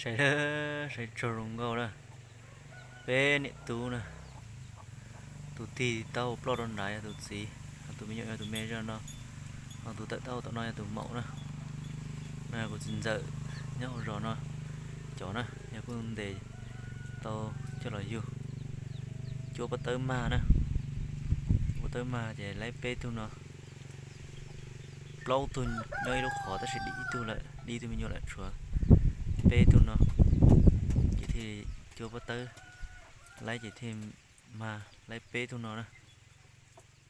Saib, saib tsaug zoo nkauj na. Peb niam tub na, tus tig taub hau ploj rau nrad yog tus txiv, ho tus me nyuam yog tus me zog no, ho tus tawm taub hau tom no yog tus maum na. No yog kuv txiv ntxawm nyob hauv zos no cov na, yog kuj ntes tau coj los yug. Cuab pob tawb mag na, cuab pob tawb mag ces laib peb tug no. Plaub tug nyob ib lub qhov tab sis dim ib tug lawm, dim ib tug me nyuam lawm, tshuav peb tug no. Ces thiaj cuab pob tawb laib ces thiaj mag laib peb tug no na.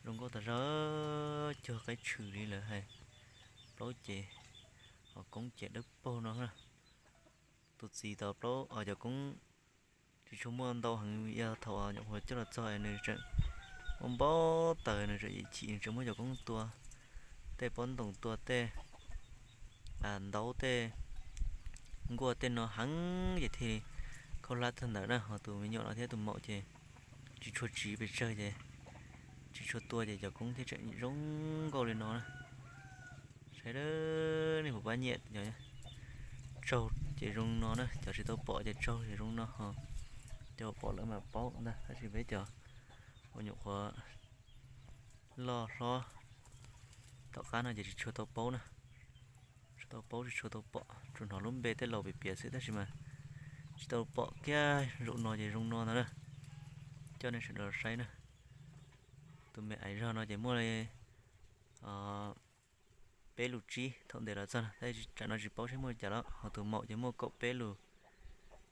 Zoo nkauj tas zog, cuag qaib tshwm li lawv hais. Plaub ces, ho koob ces dawb paug no na. Tus txiv tau plaub os, cov koob tsis tshua muaj ntau heev, yog thaum nyuam qhuav coj los txog nws tseem muaj npau taws, nws tseem chim, nws tseem muab cov koob tua, tej pob ntoos tua tej ntaub tej nkuaj tej no heev ces thiaj khaub hlab tag ntawd na. Ho tus me nyuam no thiab tus maum ces tsis tshua tsiv pes tsawg ces tsis tshua tua ces cov koob thiaj tseem zoo nkauj li no na. Saib, nej puas pab nyiam, tsaug ces zoo no na, cov tsis tau pom ces tsaug ces zoo no ho, cov pom lawm mas paub ntag, tab sis peb cov uas nyuam qhuav loj hlob tom qab no ces tsis tshua tau paub na. Tsis tau paub, tsis tshua tau pom, tsuas hnov lub npe tej laus piav piav xwb tab sis mas tsis tau pom kiag. Zaum no ces zoo no ntag na, coj nej sawv daws los saib na. Tus me aiv zog no ces muaj li peb lus tsib thaum ntes los txog na, tab sis tsam no tsis paub seb muaj li cas lawm. Ho tus maum ces muaj kaum peb lus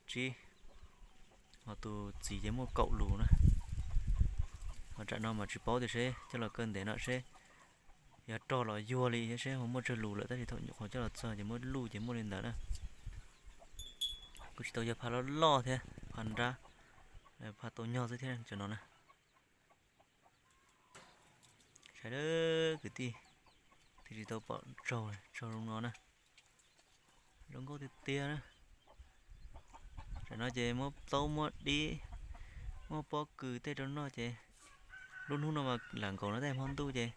tsib, ho tus txiv ces muaj kaum lus na. Ho tsam no mas tsis paub tias seb coj los kaw ntev no seb yog rog los yuag li thiab seb ho muaj tsawg lus lawm, tab sis thaum nyuam qhuav coj los txog ces muaj luj ces muaj li ntawd na. Kuj tsis tau yog pha loj loj thiab, pha nrab, pha tau nyog xwb thiab cov no na. Saib, kwv tij, twb tsis tau pom tsaug, tsaug zoo no na. Zoo nkauj tiag tiag na. Tam no ces muab taub muab dib, muab pob kws tej rau noj ces lub hnub no mas lam nkaum no tej hmo ntuj ces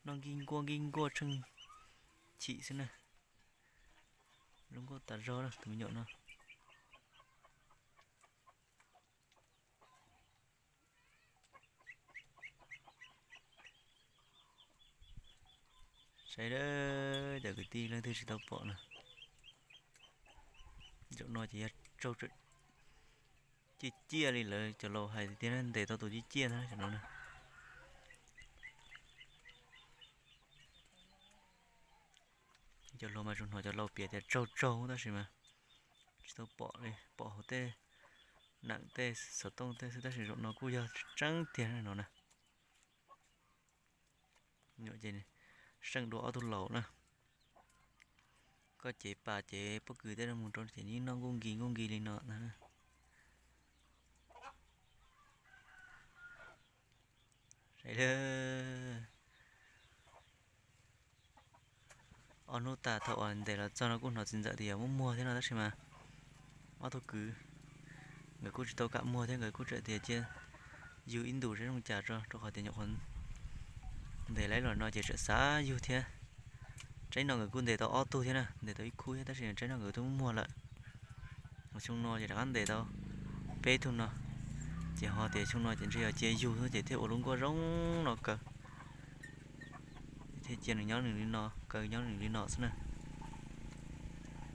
noj nkij nkuaj nkij nkuaj tsheej chim xwb na. Zoo nkauj tas zog na tus me nyuam no. Saib, cov kwv tij leej twg tsis tau pom na, zaum no ces yog tsaug ciaj ciaj li lawv cov laus hais tiag, ntes tau tus ciaj ciaj ntag cov no na. Cov hluas mas tsuas hnov cov laus piav tias tsaug tsaug tab sis mas tsis tau pom li, pom hauv tej nam tej xov tooj tej xwb, tab sis zaum no kuj yog tseeb tiag no na. Nyuam ces seej dua ob tug laus na. Koj cev pas cev pob kws tej no mus rau ces yeej noj nkuj nkis nkuj nkis li no ntag. Saib, ob hnub tas thaum uas ntes los txog no kuj hnov txiv ntxawm tias yog muaj muag thiab no tab sis mas ob tug kwv nkawd kuj tsis tau kam muag thiab, nkawd kuj tseem tias cia yug ib ntus seb zoo cas tso, rau qhov tias nyuam qhuav ntes laib los no ces tseem xav yug thiab. Tsaib no nkawd kuj ntes tau ob tug thiab na, ntes tau ib khub thiab tab sis tsaib no nkawd twb muaj muag lawm. Xyoo no ces rov qab ntes tau peb tug no, ces ho tias xyoo no ces ntshe yog cia yug xwb ces thiaj ua lub nkuaj zoo no kaw, thiaj cia nws nyob nws li no, kaw nyob nws li no xwb na.